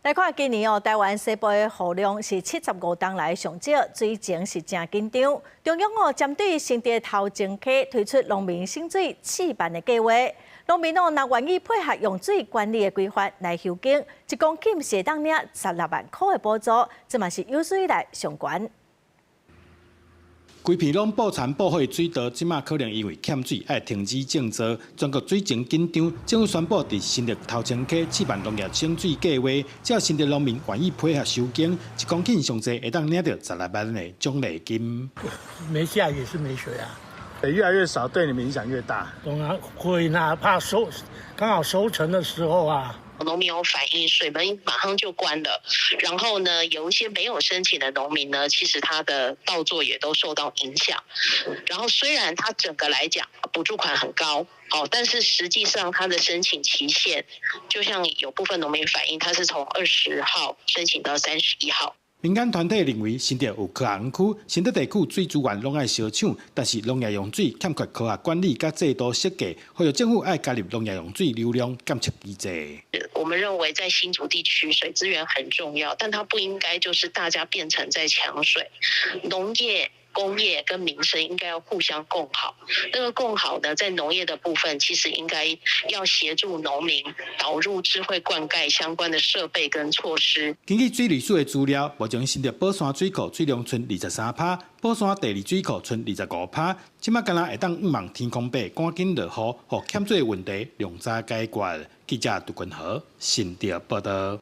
來看今年哦，台灣西部的雨量是75冬來上少，水情是誠緊張。中央哦，針對新竹頭前溪推出農民省水試辦的計劃，農民哦，若願意配合用水管理的規範來休耕，一公頃是會當領十六萬箍的補助，這嘛是有史以來上懸。規片攏布田布好的水稻，這馬可能因為欠水愛停止種作。全國水情緊張，政府宣布佇新竹頭前溪試辦農業省水計劃，只要新竹農民願意配合休耕，一公頃上濟會當領著十六萬的獎勵金。沒下雨是沒水啊，越來越少，對你們影響越大。當然會啦，怕收剛好收成的時候啊。農民有反映，水門馬上就關了。然後呢，有一些沒有申請的農民呢，其實他的稻作也都受到影響。然後雖然他整個來講補助款很高，哦，但是實際上他的申請期限，就像有部分農民反映，他是從20號申請到31號。民間團體認為，新竹有科學園區，新竹地區水資源攏愛相搶，但是農業用水欠缺科學管理佮制度設計，呼籲政府愛加入農業用水流量監測機制。我們認為在新竹地區水資源很重要，但它不應該就是大家變成在搶水，農業、工業跟民生應該要互相共好。那個共好呢，在農業的部分，其實應該要協助農民導入智慧灌溉相關的設備跟措施。根據水利署的資料，目前新竹寶山水庫水量賰23趴，寶山第二水庫賰25趴。這馬敢若會當向望天空伯趕緊落雨，予欠水的問題量早解決。記者杜君豪新竹報道。